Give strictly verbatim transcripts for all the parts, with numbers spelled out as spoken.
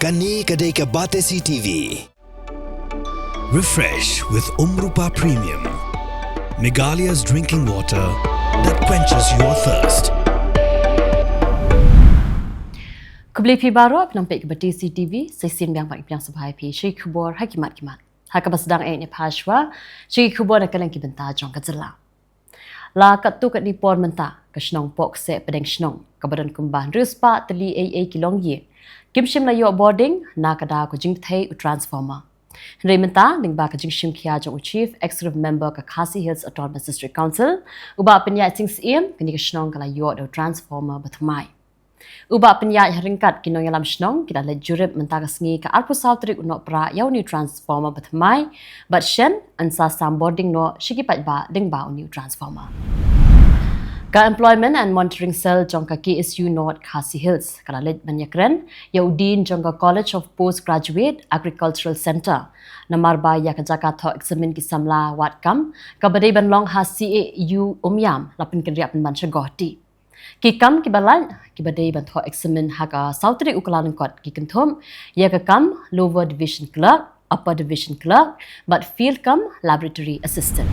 Kane ka dei ka Batesi T V. Refresh with Umrupa Premium, Meghalaya's drinking water that quenches your thirst. Khublei phi baroh, phi nang peit ka Batesi T V, sa shisien biang ban pdiang sngewbha ïa phi sha ki khubor ha ki mat ki mat. Ha kaba sdang eh, ngin ïa peit shuwa sha ki khubor na ka liang ki bynta jong ka jylla. La katto katne por mynta, ka shnong Pohkseh Pdeng Shnong, kaba don kumba hynriew spah tylli eiei ki longïing, kim shym la ïoh bording na ka daw ka jingbthei u transformer. Hynrei mynta, lyngba ka jingshim khia jong u Chief Executive Member ka Khasi Hills Autonomous District Council, u Bah Pynïaid Sing Syiem, kane ka shnong ka la ïoh da u transformer bathymmai. U Bah Pynïaid ha ryngkat ki nongïalam shnong ki la leit jurip mynta ka sngi ka arphew saw tarik u Nohprah ïa une u transformer bathymmai, bad shen yn sa sam bording noh sha ki paidbah lyngba une u transformer. Ka Employment and Monitoring Cell jong ka K S U North Khasi Hills ka la leit ban ïakren ïa u Dean jong ka College of Postgraduate Agricultural Centre, namar ba ïa ka jaka thoh eksamin ki samla wad kam, kaba dei ban long ha C A U Umiam, la pynkynriah pynban sha Guwahati. Ki kam kiba lait, kiba dei ban thoh eksamin ha ka saw tarik u Kyllalyngkot, ki kynthup ïa ka kam Lower Division Clerk, Upper Division Clerk, bad Field cum Laboratory Assistant.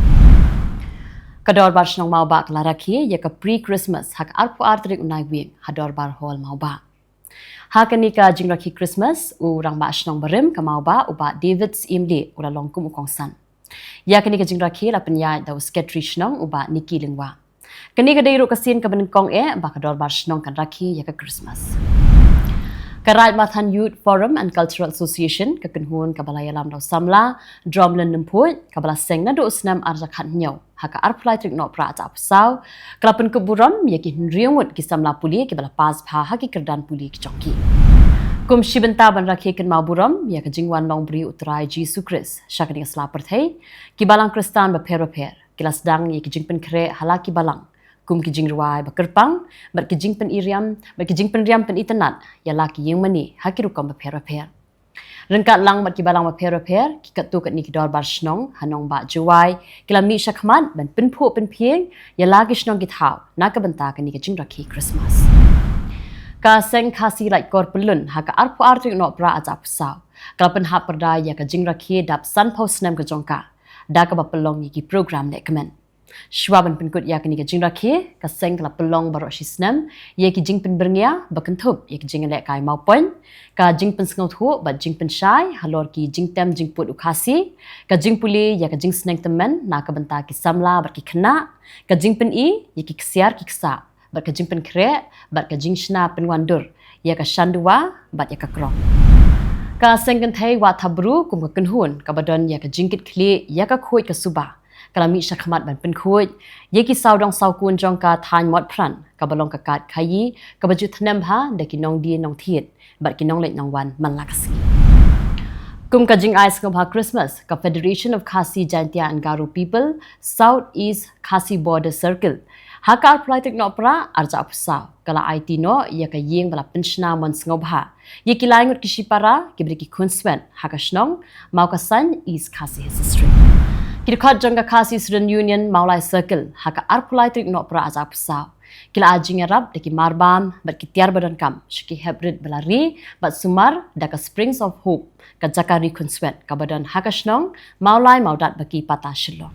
Ka Dorbar Shnong Mawbah ka la rakhe ïa ka pre-Christmas ha ka arphew ar tarik u Naiwieng ha Dorbar Hall Mawbah. Ha kane ka jingrakhe Christmas, u Rangbah Shnong barim ka Mawbah, u Bah David Syiemlieh, u la long kum u kongsan. Ïa kane ka jingrakhe la pynïaid da u Secretary Shnong, u Bah Nicky Lyngwa. Kane ka dei ruh ka sien kaba nyngkong eh ba ka Dorbar Shnong kan rakhe ïa ka Christmas. Ka Raid Mathan Youth Forum and Cultural Association, ka kynhun kaba la ïalam da u samla Dromlin Lymphuid, kaba la seng naduh u snem ar hajar khathynñiew, ha ka arphew lai tarik Nohprah arhajar arphew saw, ka la pynkup burom ïa ki hynriew ngut ki samla pule kiba la pass bha ha ki kyrdan pule ki jong ki. Kum shi bynta ban rakhe kynmaw burom ïa ka jingwan longbriew u Trai Jisu Khrist sha kane ka sla pyrthei, ki balang Khristan bapher bapher ki la sdang ïa ki jingpynkhreh ha la ki balang, kum ki jingrwai ba kyrpang, bad ki jingpynïaid, bad ki jingpynriam pynitynnad ïa la ki ïingmane ha ki rukom bapher bapher. Ryngkat lang bad ki balang bapher bapher, ki katto katne ki dorbar shnong ha Nongbah Jowai ki la mih shakhmat ban pynphuh pynphieng ïa la ki shnong ki thaw na ka bynta kane ka jingrakhe Christmas. Ka Seng Khasi Laitkor Pyllun ha ka arphew ar tarik Nohprah arhajar arphew saw ka la pynhap pyrda ïa ka jingrakhe dap sanphew snem ka jong ka da kaba pynlong ïa ki program lehkmen. Shuwa ban pynkut ïa kane ka jingrakhe, ka seng ka la pynlong baroh shi snem ïa ki jingpynbyrngia ba kynthup ïa ki jingïalehkai mawpoiñ, ka jingpynsngewthuh bad jingpynshai halor ki jingtem jingput u Khasi, ka jingpule ïa ka jingsneng tymmen na ka bynta ki samla bad ki khynnah, ka jingpyni ïa ki ksiar ki ksah, bad ka jingpynkhreh bad ka jingshna pynwandur ïa ka shanduwa bad ïa ka krong. Ka Seng Kynthei Wah Thapbru kum ka kynhun kaba don ïa ka jingkitkhlieh ïa ka khuid ka suba ka la mih shakhmat ban pynkhuid ïa ki sawdong sawkun jong ka thaiñ Motphran, kaba long ka kad khaïi kaba ju thnem bha da ki nongdie nongthied bad ki nongleit nongwan man la ka sngi. Kum ka jingai sngewbha Christmas, ka Federation of Khasi Jaintia and Garo People, South East Khasi Border Circle, ha ka arphew lai tarik Nohprah arhajar arphew saw ka la aiti noh ïa ka ïing ba la pynshna mon sngewbha ïa ki lai ngut ki shipara kiba dei ki khunswet ha ka shnong Mawkasan, East Khasi Hills District. Ki dkhot jong ka Khasi Student Union Mawlai Circle ha ka arphew lai tarik Nohprah arhajar arphew saw ki la ai jingïarap da ki marbam bad ki tiar ba donkam sha ki heprit ba la ri bad sumar da ka Springs of Hope, ka jaka ri khunswet kaba don ha ka shnong Mawlai Mawdat ba ki pata Shillong.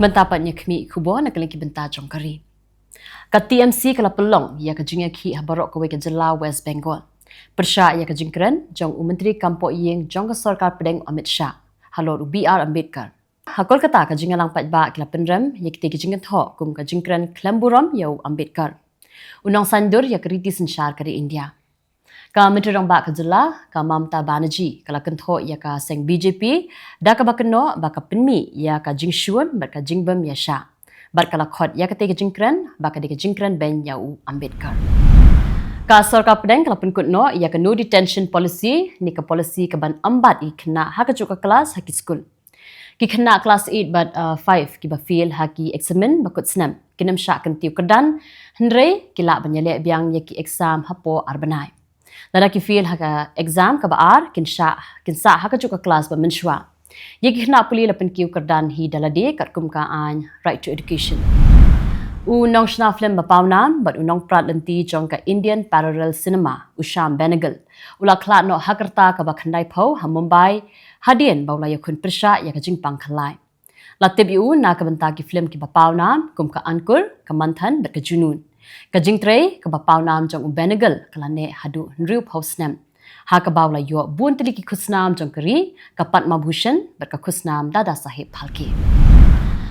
Mynta pat ngin ïa khmih khubor na ka liang ki bynta jong ka ri. Ka T M C ka la pynlong ïa ka jingïakhih ha baroh kawei ka jylla West Bengal pyrshah ïa ka jingkren jong u Myntri Kam Pohïing jong ka Sorkar Pdeng Amit Shah halor u B R Ambedkar. Ha Kolkata ka jingïalang paidbah ki la pynrem ïa kitei ki jingkynthoh kum ka jingkren khlem burom ïa u Ambedkar, u nongsaiñdur ïa ka riti synshar ka ri India. Ka Myntri Rangbah ka jylla, ka Mamata Banerjee, ka la kynthoh ïa ka seng B J P da kaba kynnoh ba ka pynmih ïa ka jingshun bad ka jingbym ïa Shah, bad ka la khot ïa katei ka jingkren ba ka dei ka jingkren beiñ ïa u Ambedkar. Ka Sorkar Pdeng ka la pynkut noh ïa ka No Detention Policy, ne ka policy kaban ym bat ïa ki khynnah ha kajuh ka klas ha ki skul. Ki khynnah klas eight bad, uh, five kiba fail ha ki eksamin ba kut snem kin ym shah kyntiew kyrdan, hynrei ki lah ban ïaleh biang ïa ki exam hapoh ar bnai. Lada ki fail ha ka exam kaba ar, kin shah, kin sah ha kajuh ka klas ba mynshuwa. Ïa ki khynnah pule la pynkiew kyrdan hi da lade katkum ka aiñ Right to Education. U nongshna film ba pawnam bad u nongprat lynti jong ka Indian Parallel Cinema, u Shyam Benegal, u la khlad noh ha ka rta kaba khyndaiphew ha Mumbai, hadien ba u la ïakhun pyrshah ïa ka jingpang khlaiñ. La tip ïa u na ka bynta ki film kiba pawnam kum ka Ankur, ka Manthan bad ka Junoon. Ka jingtrei kaba pawnam jong u Benegal ka la neh haduh hynriewphew snem, ha kaba u la ïoh bun tylli ki khusnam jong ka ri, ka Padma Bhushan bad ka khusnam Dada Saheb Phalke.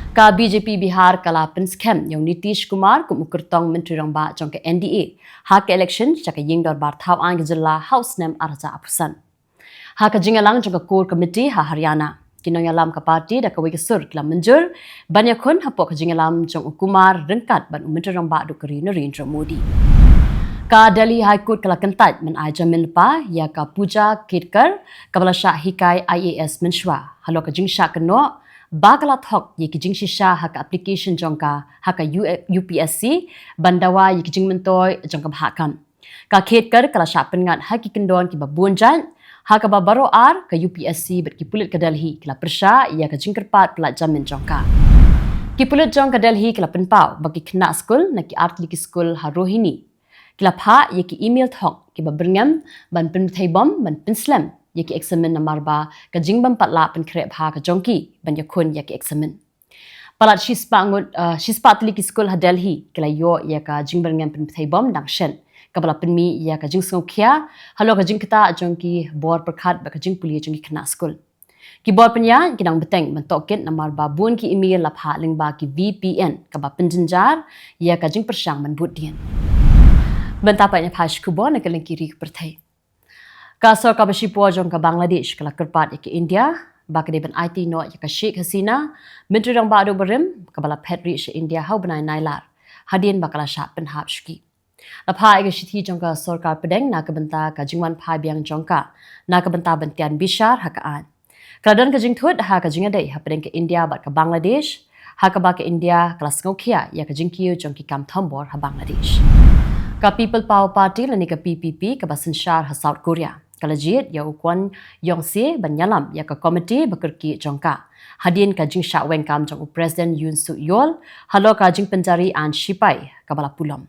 Ka B J P Bihar ka la pynskhem ïa u Nitish Kumar kum u kyrtong Myntri Rangbah jong ka N D A ha ka election sha ka Ïing Dorbar Thaw Aiñ ka Jylla ha u snem ar hajar arphew san. Ha ka jingïalang jong ka Core Committee ha Haryana, ki nongïalam ka party da kawei ka sur ki la mynjur ban ïakhun hapoh ka jingïalam jong u Kumar ryngkat bad u Myntri Rangbah duh ka ri Narendra Modi. Ka Delhi High Court ka la kyntait ban ai jamin lypa ïa ka Pooja Khedkar, kaba la shah hikai I A S mynshuwa halor ka jingshah kynnoh ba ka la thok ïa ki jingshisha ha ka application jong ka ha ka U-, U P S C ban dawa ïa ki jingmyntoi jong ka bhah kam. Ka Khedkar ka la shah pynngat ha ki kyndon kiba bun jait, ha kaba baroh ar ka U P S C bad ki pulit ka Delhi ki la pyrshah ïa ka jingkyrpad pyllait jamin jong ka. Ki pulit jong ka Delhi ki la pynpaw ba ki khynnah skul na ki artylli ki skul ha Rohini ki la phah ïa ki email thok kiba byrngem ban pynbthei bom ban pynslem ïa ki eksamin namar ba ka jingbym pat lah pynkhreh bha ka jong ki ban ïakhun ïa ki eksamin. Palat shispah ngut, uh, shispah tylli ki skul ha Delhi ki la ïoh ïa ka jingbyrngem pynbthei bom dang shen, kaba la pynmih ïa ka jingsngewkhia halor ka jingktah jong ki bor pyrkhat bad ka jingpule jong ki khynnah skul. Ki bor pynïaid ki dang bteng ban tohkit namar ba bun ki email la phah lyngba ki V P N, kaba pynjynjar ïa ka jingpyrshang ban bud dien. Bynta pat, ngin ïa phai sha ki khubor na ka lyngkhuh ri ka pyrthei. Ka sorkar ba shipor jong ka Bangladesh ka la kyrpad ïa ka India ba ka dei ban aiti noh ïa ka Sheikh Hasina, Myntri Rangbah duh barim, kaba la phet rieh sha India ha u bnai Nailar, hadien ba ka la shah pynhap shuki. La phah ïa ka shithi jong ka sorkar pdeng na ka bynta ka jingwan phai biang jong ka na ka bynta ban tian bishar ha ka aiñ. Ka la don ka jingthut ha ka jingïadei hapdeng ka India bad ka Bangladesh, ha kaba ka India ka la sngewkhia ïa ka jingkiew jong ki kam thombor ha Bangladesh. Ka People Power Party lane ka P P P kaba synshar ha South Korea ka la jied ïa u Kwon Yong Se ban ïalam ïa ka komiti ba kyrkieh jong ka, hadien ka jingshah weng kam jong u President Yoon Suk Yeol halor ka jingpynjari aiñ shipai kaba la pulom.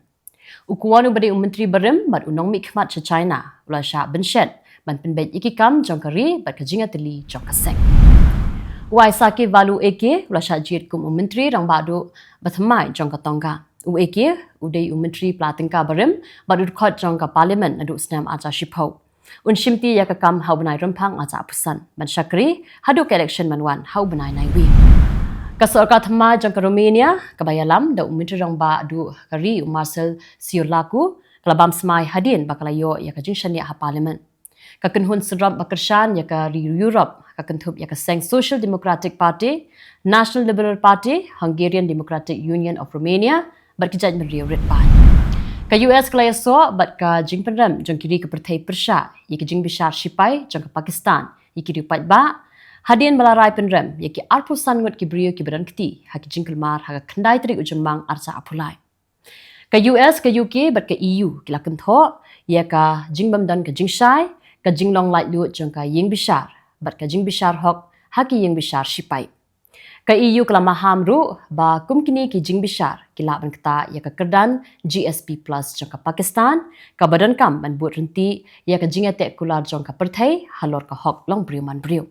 U Kwon, uba dei u myntri barim bad u nongmihkhmat sha China, u la shah bynshet ban pynbeit ïa ki kam jong ka ri bad ka jingïatylli jong ka seng. U Aisake Valu Eke u la shah jied kum u Myntri Rangbah duh ba thymmai jong ka Tonga. U Eke u dei u myntri pla tyngka barim bad u dkhot jong ka Parliament naduh u snem ar hajar shiphew. Un shimti ïa ka kam ha u bnai Rymphang ar hajar arphew san ban shakri haduh ka election ban wan ha u bnai Naiwieng. Ka sorkar thymmai jong ka Romania, kaba ïalam da u Myntri Rangbah duh ka ri u Marcel Ciolacu, ka la bam smai hadien ba ka la ïoh ïa ka jingshaniah ha Parliament. Ka kynhun synrop ba kyrshan ïa ka ri Europe ka kynthup ïa ka seng Social Democratic Party, National Liberal Party, Hungarian Democratic Union of Romania, bad ki jaitbynriew rit paid. Ka U S ka la ïasoh bad ka jingpynrem jong ki ri ka pyrthei pyrshah ïa ki jingbishar shipai jong ka Pakistan ïa ki riew paidbah, hadien ba la rai pynrem ïa ki arphew san ngut ki briew kiba don kti ha ki jingkulmar ha ka khyndai tarik u Jymmang ar hajar arphew lai. Ka U S, ka U K bad ka E U ki la kynthoh ïa ka jingbymdon ka jingshai, ka jinglong laitluid jong ka ïingbishar bad ka jingbishar hok ha ki ïingbishar shipai. Ka E U ka la maham ruh ba kum kine ki jingbishar ki lah ban ktah ïa ka kyrdan G S P plus jong ka Pakistan, kaba donkam ban bud ryntih ïa ka jingïateh kular jong ka pyrthei halor ka hok long briew man briew.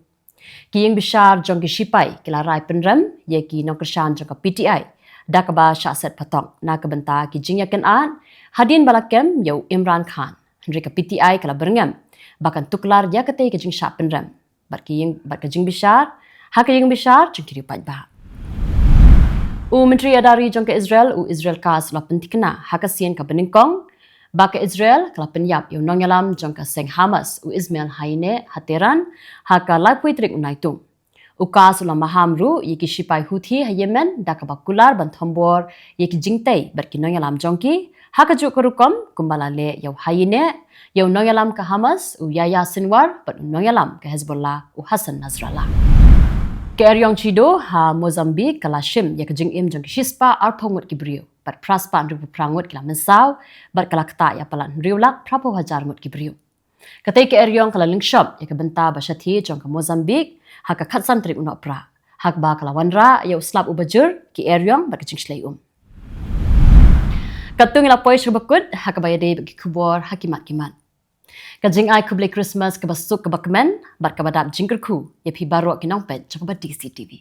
Ki ïingbishar jong ki shipai ki la rai pynrem ïa ki nongkyrshan jong ka P T I da kaba shah set patok na ka bynta ki jingïakynad, hadien ba la kem ïa u Imran Khan. Hynrei ka P T I ka la byrngem ba kan tuklar ïa katei ka jingshah pynrem bad ki ïing, bad ka jingbishar ha ka ïingbishar jong ki riew paidbah. U Myntri Ïada Ri jong ka Israel, u Israel Katz, u la pynthikna ha ka sien kaba nyngkong ba ka Israel ka la pynïap ïa u nongïalam jong ka seng Hamas, u Ismail Haniyeh, ha Tehran ha ka laiphew tarik u Naitung. U Katz u la maham ruh ïa ki shipai Houthi ha Yemen da kaba kular ban thombor ïa ki jingtei bad ki nongïalam jong ki ha kajuh ka rukom kumba la leh ïa u Haniyeh, ïa u nongïalam ka Hamas u Yahya Sinwar bad u nongïalam ka Hezbollah u Hassan Nasrallah. Ka eriong Chido ha Mozambique ka la shim ïa ka jingim jong ki shispah arphew ngut ki briew bad phraspah hynriewphew phra ngut ki la mynsaw bad ka la ktah ïa palat hynriew lak phraphew hajar ngut ki briew. Katei ka eriong ka la lyngshop ïa ka bynta ba shathie jong ka Mozambique ha ka khatsan tarik u Nohprah, ha kaba ka la wanrah ïa u slap uba jur, ki eriong bad ka jingshlei um. Katto ngi la poi sha kaba kut ha kaba ïadei bad ki khubor ha ki mat ki mat. Ka jingai khublei Christmas kaba suk kaba kmen bad kaba dap jingkyrkhu ïa phi baroh ki nongpeit jong kaba D C T V.